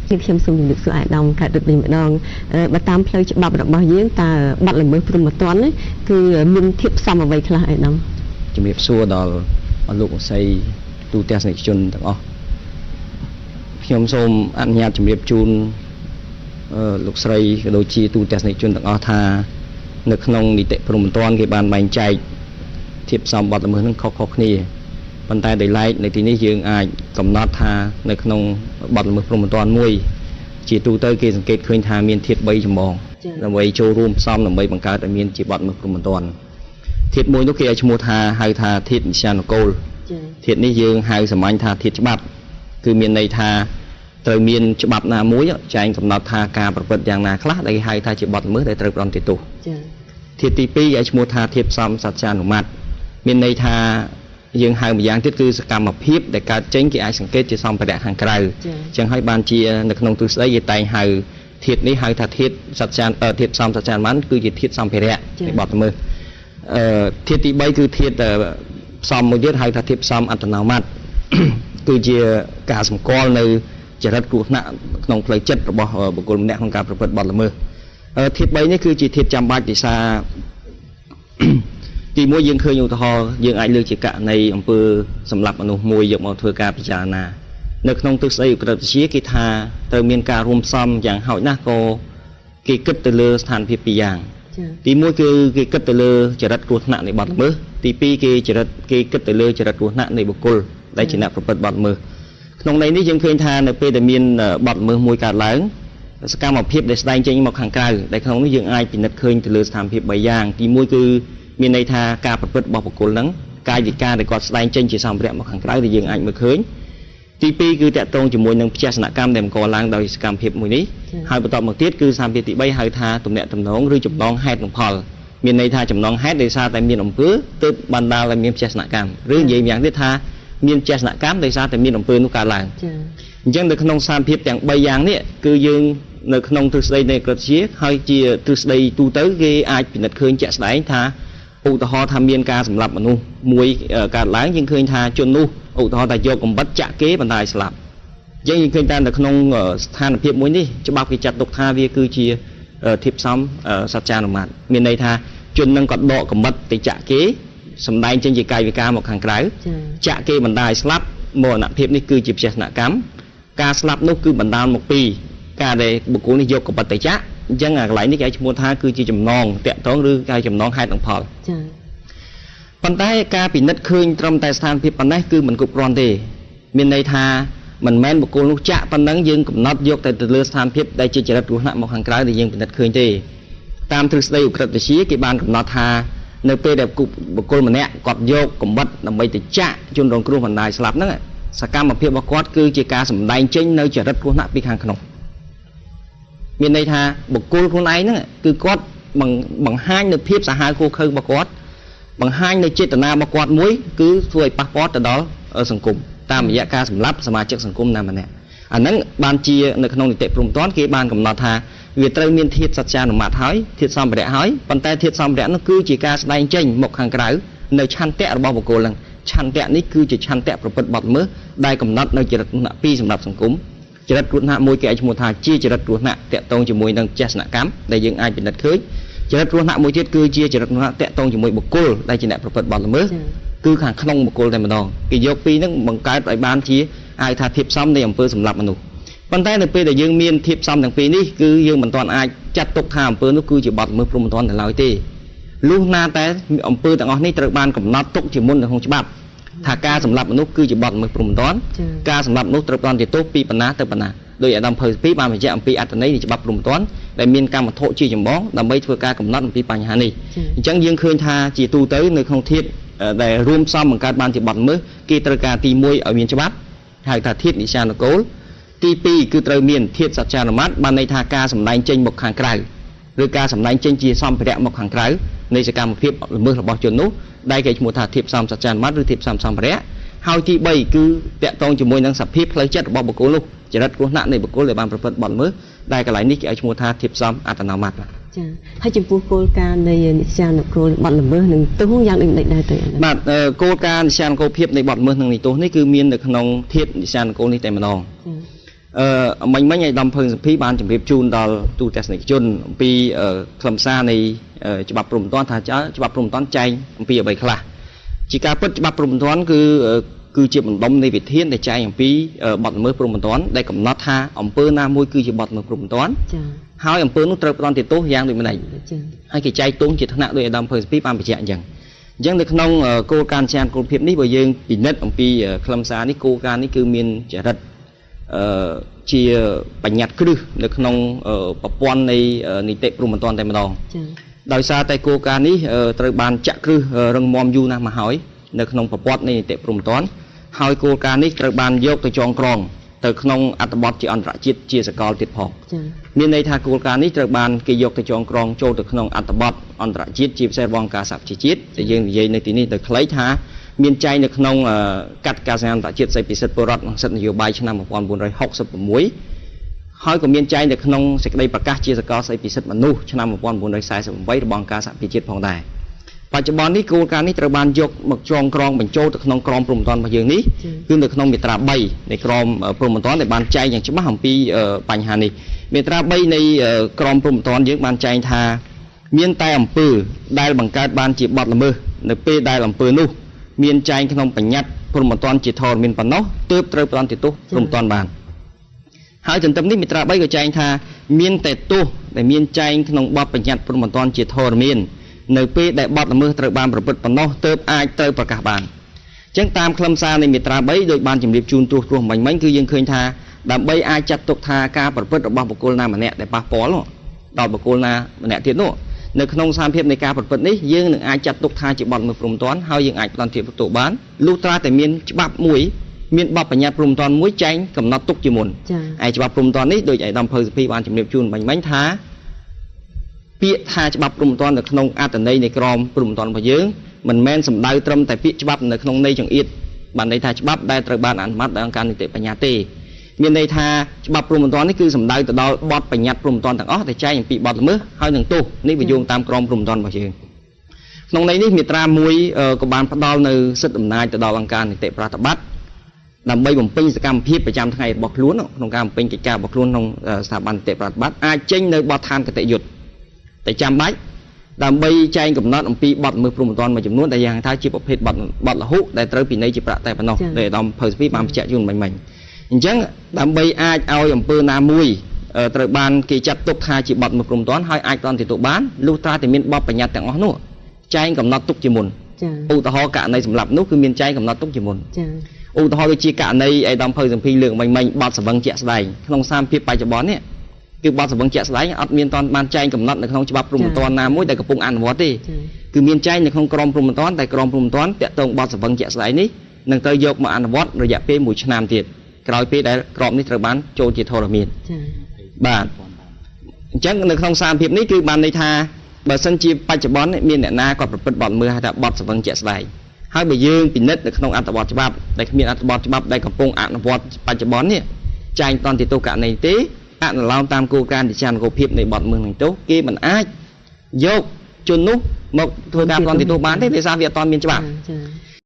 ខ្ញុំសូមជម្រាបសួរអាយដាមកើតរិទ្ធវិញម្ដងបើតាមផ្លូវច្បាប់របស់យើងតើបទល្មើសព្រហ្មទណ្ឌគឺមានធាតុផ្សំអ្វីខ្លះអាយដាម ជំរាបសួរដល់អស់លោកអសីទូទស្សនិកជនទាំងអស់ខ្ញុំសូមអនុញ្ញាតជំរាបជូនលោកស្រីក៏ដូចជាទូទស្សនិកជនទាំងអស់ថានៅក្នុងនីតិព្រហ្មទណ្ឌគេបានបែងចែកធាតុផ្សំបទល្មើសនឹងខុសៗគ្នាប៉ុន្តែដោយឡែកនៅទីនេះយើងអាចកំណត់ថានៅក្នុងបទល្មើសព្រហ្មទណ្ឌមួយជាទូទៅគេសង្កេតឃើញថាមានធាតុ3ចម្បងដើម្បីចូលរួមផ្សំដើម្បីបង្កើតឲ្យមានជាបទល្មើសព្រហ្មទណ្ឌធាតុមួយនោះគេឲ្យឈ្មោះថាហៅថាធាតុនិស្សានុកូលធាតុនេះយើងហៅសាមញ្ញថាធាតុច្បាប់គឺមានន័យថាត្រូវមានច្បាប់ណាមួយចែងកំណត់ថាការប្រព្រឹត្តយ៉ាងណាខ្លះដែលគេហៅថាជាបទល្មើសដែលត្រូវផ្ដន្ទាទោសធាតុទី2ឲ្យឈ្មោះថាធាតុផ្សំសច្ចានុម័តមានន័យថាយើងហៅម្យ៉ាងទៀតគឺសកម្មភាពដែលកើតចេញគេអាចសង្កេតជាសម្ភារៈខាងក្រៅអញ្ចឹងហើយបានជានៅក្នុងទ្រឹស្ដីគេតែងហៅធាតុនេះហៅថាធាតុសច្ចាធាតុផ្សំសច្ចានុម័តគឺជាធាតុសម្ភារៈនៃបទល្មើសធាតុទី3គឺធាតុផ្សំមួយទៀតហៅថាធាតុផ្សំអត្តនោម័តគឺជាការសម្គាល់នៅចរិតគ្រោះថ្នាក់ក្នុងផ្លូវចិត្តរបស់បុគ្គលម្នាក់ក្នុងការប្រព្រឹត្តបទល្មើសធាតុ3នេះគឺជាធាតុចាំបាច់ដោយសារទីមួយយើងឃើញឧទាហរណ៍យើងអាចលើកជាករណីអំពើសម្លាប់មនុស្សមួយយកមកធ្វើការពិចារណានៅក្នុងទិសស្ដីឧក្រិដ្ឋវិទ្យាគេថាត្រូវមានការរួមផ្សំយ៉ាងហោចណាស់ក៏គេគិតទៅលើស្ថានភាពពីរយ៉ាងទីមួយគឺគេគិតទៅលើចរិតគ្រោះថ្នាក់នៃបទល្មើសទីពីរគេគិតទៅលើចរិតគ្រោះថ្នាក់នៃបុគ្គលដែលជាអ្នកប្រព្រឹត្តបទល្មើសក្នុងន័យនេះយើងឃើញថានៅពេលដែលមានបទល្មើសមួយកើតឡើងសកម្មភាពដែលស្ដែងចេញមកខាងក្រៅដែលក្នុងនេះយើងអាចពិនិត្យឃើញទៅលើស្ថានភាព3យ៉ាងទីមួយគឺមានន័យថាការប្រព្រឹត្តរបស់បុគ្គលហ្នឹងកាយវិការដែលគាត់ស្ដែងចេញជាសម្ភារៈមកខាងក្រៅដែលយើងអាចមើលឃើញទីពីរគឺតាក់ទងជាមួយនឹងព្យសនកម្មដែលបង្កឡើងដោយសកម្មភាពមួយនេះហើយបន្តមកទៀតគឺស្ថានភាពទី3ហៅថាទំនាក់ទំនងឬចំណងហេតុនិងផលមានន័យថាចំណងហេតុដោយសារតែមានអំពើទើបបណ្ដាលឲ្យមានព្យសនកម្មឬនិយាយម្យ៉ាងទៀតថាមានព្យសនកម្មដោយសារតែមានអំពើនោះកើតឡើងអញ្ចឹងនៅក្នុងស្ថានភាពទាំង3យ៉ាងនេះគឺយើងនៅក្នុងទ្រឹស្ដីនៃក្រឹតវិទ្យាហើយជាទ្រឹស្ដីទូទៅគេអាចពិនិត្យឃើញជាក់ស្ដែងថាឧទាហរណ៍ថាមានការសម្លាប់មនុស្សមួយកើតឡើងយើងឃើញថាជននោះឧទាហរណ៍ថាយកកំបិតចាក់គេបណ្ដាលឲ្យស្លាប់អញ្ចឹងយើងឃើញថានៅក្នុងស្ថានភាពមួយនេះច្បាប់គេចាត់ទុកថាវាគឺជាធាតុផ្សំសច្ចានុម័តមានន័យថាជននឹងក៏ដកកំបិតទៅចាក់គេសម្ដែងចេញជាកាយវិការមកខាងក្រៅចាក់គេបណ្ដាលឲ្យស្លាប់មរណភាពនេះគឺជាព្យសនកម្មការស្លាប់នោះគឺបណ្ដាលមកពីការដែលបុគ្គលនេះយកកំបិតទៅចាក់អញ្ចឹងអាកន្លែងនេះគេឲ្យឈ្មោះថាគឺជាចំណងតាក់ទងឬគេចំណងហេតុនិងផលប៉ុន្តែការពិនិត្យឃើញត្រឹមតែស្ថានភាពប៉ុណ្ណេះគឺមិនគ្រប់គ្រាន់ទេមានន័យថាមិនមែនបុគ្គលនោះចាក់ប៉ុណ្ណឹងយើងកំណត់យកតែទៅលើស្ថានភាពដែលជាចរិតគ្រោះថ្នាក់មកខាងក្រៅដែលយើងពិនិត្យឃើញទេតាមទ្រឹស្ដីឧក្រិដ្ឋវិទ្យាគេបានកំណត់ថានៅពេលដែលបុគ្គលម្នាក់គាត់យកកំបិតដើម្បីទៅចាក់ជនរងគ្រោះបណ្ដាលស្លាប់ហ្នឹងសកម្មភាពរបស់គាត់គឺជាការសម្ដែងចេញនៅចរិតគ្រោះថ្នាក់ពីខាងក្នុងមានន័យថាបុគ្គលខ្លួនឯងហ្នឹងគឺគាត់បង្ហាញនៅភាពសាហាវឃោរឃៅរបស់គាត់បង្ហាញនៅចេតនារបស់គាត់មួយគឺធ្វើឲ្យប៉ះពាល់ទៅដល់សង្គមតាមរយៈការសម្លាប់សមាជិកសង្គមណាម្នាក់អាហ្នឹងបានជានៅក្នុងនីតិព្រហ្មទណ្ឌគេបានកំណត់ថាវាត្រូវមានធាតុសច្ចានុម័តហើយធាតុសម្ភារៈហើយប៉ុន្តែធាតុសម្ភារៈនោះគឺជាការស្ដែងចេញមកខាងក្រៅនៅឆន្ទៈរបស់បុគ្គលហ្នឹងឆន្ទៈនេះគឺជាឆន្ទៈប្រព្រឹត្តបទល្មើសដែលកំណត់នៅចរិតថ្នាក់ពីរសម្រាប់សង្គមចរិតគ្រោះថ្នាក់មួយគេឲ្យឈ្មោះថាជាចរិតគ្រោះថ្នាក់តាក់ទងជាមួយនឹងចេតនកម្មដែលយើងអាចពិនិត្យឃើញចរិតគ្រោះថ្នាក់មួយទៀតគឺជាចរិតគ្រោះថ្នាក់តាក់ទងជាមួយបុគ្គលដែលជាអ្នកប្រព្រឹត្តបទល្មើសគឺខាងក្នុងបុគ្គលតែម្ដងគេយកពីរហ្នឹងបង្កើតឲ្យបានជាហៅថាធាតុផ្សំនៃអំពើសម្លាប់មនុស្សប៉ុន្តែនៅពេលដែលយើងមានធាតុផ្សំទាំងពីរនេះគឺយើងមិនទាន់អាចចាត់ទុកថាអំពើនោះគឺជាបទល្មើសព្រហ្មទណ្ឌនៅឡើយទេលុះណាតែអំពើទាំងអស់នេះត្រូវបានកំណត់ទុកជាមុននៅក្នុងច្បាប់ថាការសម្លាប់មនុស្សគឺជាបទល្មើសព្រហ្មទណ្ឌការសម្លាប់មនុស្សត្រូវផ្ដន្ទាទោសពីបណ្ណាទៅបណ្ណាដោយអាដាមភៅពីបានបញ្ជាក់អំពីអត្ថន័យនៃច្បាប់ព្រហ្មទណ្ឌដែលមានកម្មវត្ថុជាចម្បងដើម្បីធ្វើការកំណត់អំពីបញ្ហានេះអញ្ចឹងយើងឃើញថាជាទូទៅនៅក្នុងធាតុដែលរួមផ្សំបង្កើតបានជាបទល្មើសគេត្រូវការទី1ឲ្យមានច្បាប់ហៅថាធាតុនិស្សានុកូលទី2គឺត្រូវមានធាតុសច្ចានុម័តបានន័យថាការសម្ដែងចេញមកខាងក្រៅឬការសម្ដែងចេញជាសម្ភារៈមកខាងក្រៅនៃសកម្មភាពល្មើសរបស់ជននោះដែលគេឈ្មោះថាធាតុផ្សំសច្ចានុម័តឬធាតុផ្សំសម្ភារៈហើយទី3គឺតាក់ទងជាមួយនឹងសភាពផ្លូវចិត្តរបស់បុគ្គលនោះចរិតគ្រោះថ្នាក់នៃបុគ្គលដែលបានប្រព្រឹត្តបទល្មើសដែលកន្លែងនេះគេឲ្យឈ្មោះថាធាតុផ្សំអត្តនោម័ត ចាហើយចំពោះគោលការណ៍នៃនិស្សានុកូលបទល្មើសនិងទោសយ៉ាងដូចម្តេចដែរទៅបាទគោលការណ៍និស្សានុកូលភាពនៃបទល្មើសនិងនៃទោសនេះគឺមាននៅក្នុងធាតុនិស្សានុកូលនេះតែម្ដង មិញមិញឯកឧត្តមភើងសម្ភីបានជម្រាបជូនដល់ទូទស្សនិកជនអំពីខ្លឹមសារនៃច្បាប់ព្រហ្មទណ្ឌថាច្បាប់ព្រហ្មទណ្ឌចែងអំពីអ្វីខ្លះជាការពិតច្បាប់ព្រហ្មទណ្ឌគឺជាបណ្ដុំនៃវិធានដែលចែងអំពីបទល្មើសព្រហ្មទណ្ឌដែលកំណត់ថាអំពើណាមួយគឺជាបទល្មើសព្រហ្មទណ្ឌហើយអំពើនោះត្រូវផ្ដន្ទាទោសយ៉ាងដូចម្តេចហើយគេចែកទងជាថ្នាក់ដោយឯកឧត្តមភើងសម្ភីបានបញ្ជាក់អញ្ចឹងនៅក្នុងគោលការណ៍ចានគោលភាពនេះបើយើងពិនិត្យអំពីខ្លឹមសារនេះគោលការណ៍នេះគឺមានចរិតជាបញ្ញត្តិគ្រឹះនៅក្នុងប្រព័ន្ធនៃនីតិព្រហ្មទណ្ឌតែម្ដងដោយសារតែគោលការណ៍នេះត្រូវបានចាក់គ្រឹះរឹងមាំយូរណាស់មកហើយនៅក្នុងប្រព័ន្ធនៃនីតិព្រហ្មទណ្ឌហើយគោលការណ៍នេះត្រូវបានយកទៅចងក្រងទៅក្នុងអត្ថបទជាអន្តរជាតិជាសកលទៀតផងមានន័យថាគោលការណ៍នេះត្រូវបានគេយកទៅចងក្រងចូលទៅក្នុងអត្ថបទអន្តរជាតិជាពិសេសរបស់អង្គការសហប្រជាជាតិដែលយើងនិយាយនៅទីនេះដោយខ្លីថាមានចែងនៅក្នុងកតិកាសញ្ញាអន្តរជាតិស្ដីពីសិទ្ធិពលរដ្ឋនិងសិទ្ធិនយោបាយឆ្នាំ1966ហើយក៏មានចែងនៅក្នុងសេចក្តីប្រកាសជាសកលស្ដីពីសិទ្ធិមនុស្សឆ្នាំ1948របស់អង្គការសហប្រជាជាតិផងដែរបច្ចុប្បន្ននេះគោលការណ៍នេះត្រូវបានយកមកចងក្រងបញ្ចូលទៅក្នុងក្រមព្រហ្មទណ្ឌរបស់យើងនេះគឺនៅក្នុងមាត្រា3នៃក្រមព្រហ្មទណ្ឌដែលបានចែងយ៉ាងច្បាស់អំពីបញ្ហានេះមាត្រា3នៃក្រមព្រហ្មទណ្ឌយើងបានចែងថាមានតែអំពើដែលបង្កើតបានជាបទល្មើសនៅពេលដែលអំពើនោះមានចែងក្នុងបញ្ញត្តិព្រហ្មទណ្ឌជាធរមានប៉ុណ្ណោះទើបត្រូវផ្ដន្ទាទោសព្រហ្មទណ្ឌបានហើយទន្ទឹមនេះមាត្រា3ក៏ចែងថាមានតែទោសដែលមានចែងក្នុងបទបញ្ញត្តិព្រហ្មទណ្ឌជាធរមាននៅពេលដែលបទល្មើសត្រូវបានប្រព្រឹត្តប៉ុណ្ណោះទើបអាចត្រូវប្រកាសបានអញ្ចឹងតាមខ្លឹមសារនៃមាត្រា3ដោយបានជម្រាបជូនត្រួសមិញគឺយើងឃើញថាដើម្បីអាចចាត់ទុកថាការប្រព្រឹត្តរបស់បុគ្គលណាម្នាក់ដែលប៉ះពាល់ដល់បុគ្គលណាម្នាក់ទៀតនោះនៅក្នុងស្ថានភាពនៃការប្រព្រឹត្តនេះយើងនឹងអាចចាត់ទុកថាជាបទល្មើសព្រហ្មទណ្ឌហើយយើងអាចផ្ដន្ទាទោសបានលុះត្រាតែមានច្បាប់មួយមានបទបញ្ញត្តិព្រហ្មទណ្ឌមួយចែងកំណត់ទុកជាមុនឯច្បាប់ព្រហ្មទណ្ឌនេះដោយឯកឧត្តមភៅសុភីបានជម្រាបជូនមិញថាពាក្យថាច្បាប់ព្រហ្មទណ្ឌនៅក្នុងអត្ថន័យនៃក្រមព្រហ្មទណ្ឌរបស់យើងមិនមែនសំដៅត្រឹមតែពាក្យច្បាប់នៅក្នុងន័យចង្អៀតបានន័យថាច្បាប់ដែលត្រូវបានអនុម័តដោយអង្គការនីតិបញ្ញត្តិទេមានន័យថាច្បាប់ព្រហ្មទណ្ឌនេះគឺសំដៅទៅដល់បទបញ្ញត្តិព្រហ្មទណ្ឌទាំងអស់ដែលចែងអំពីបទល្មើសហើយនឹងទោសនេះវាយោងតាមក្រមព្រហ្មទណ្ឌរបស់យើងក្នុងន័យនេះមាត្រា1ក៏បានផ្ដល់នៅសិទ្ធិអំណាចទៅដល់អង្គការនីតិប្រតិបត្តិដើម្បីបំពេញសកម្មភាពប្រចាំថ្ងៃរបស់ខ្លួនក្នុងការបំពេញកិច្ចការរបស់ខ្លួនក្នុងស្ថាប័ននីតិប្រតិបត្តិអាចចេញនៅបទដ្ឋានគតិយុត្តតែចាំបាច់ដើម្បីចែងកំណត់អំពីបទល្មើសព្រហ្មទណ្ឌមួយចំនួនដែលយ៉ាងថាជាប្រភេទបទលហុដែលត្រូវពិន័យជាប្រាក់តែប៉ុណ្ណោះដែលឧត្តមភៅសុភីបានបញ្ជាក់ជូនមិញអញ្ចឹងដើម្បីអាចឲ្យអំពើណាមួយត្រូវបានគេចាត់ទុកថាជាបទល្មើសព្រហ្មទណ្ឌហើយអាចផ្ដន្ទាទោសបានលុះត្រាតែមានបទបញ្ញត្តិទាំងអស់នោះចែងកំណត់ទុកជាមុនឧទាហរណ៍ករណីសម្លាប់នោះគឺមានចែងកំណត់ទុកជាមុនឧទាហរណ៍ដូចជាករណីឯកឧត្តមភៅសម្ភីលើកមិញបទសវឹងជាក់ស្ដែងក្នុងស្ថានភាពបច្ចុប្បន្ននេះគឺបទសវឹងជាក់ស្ដែងអត់មានតាន់បានចែងកំណត់នៅក្នុងច្បាប់ព្រហ្មទណ្ឌណាមួយដែលកំពុងអនុវត្តទេគឺមានចែងនៅក្នុងក្រមព្រហ្មទណ្ឌតែក្រមព្រហ្មទណ្ឌតាក់ទងបទសវឹងជាក់ស្ដែងនេះនឹងត្រូវយកមកអនុវត្តរយៈពេល1ឆ្នាំទៀតក្រោយពេលដែលក្របនេះត្រូវបានចូលជាធរមានបាទអញ្ចឹងនៅក្នុងស្ថានភាពនេះគឺបានន័យថាបើសិនជាបច្ចុប្បន្នមានអ្នកណាគាត់ប្រព្រឹត្តបទល្មើសហៅថាបទសវឹងជាក់ស្ដែងហើយបើយើងពិនិត្យនៅក្នុងអត្ថបទច្បាប់ដែលគ្មានអត្ថបទច្បាប់ដែលកំពុងអនុវត្តបច្ចុប្បន្ននេះចែងតន្តិទោសករណីទេអនុលោមតាមគោលការណ៍វិចារគោភាពនៃបទល្មើសនឹងទោសគេមិនអាចយកជននោះមកធ្វើការផ្ដន្ទាទោសបានទេដោយសារវាអត់ទាន់មានច្បាប់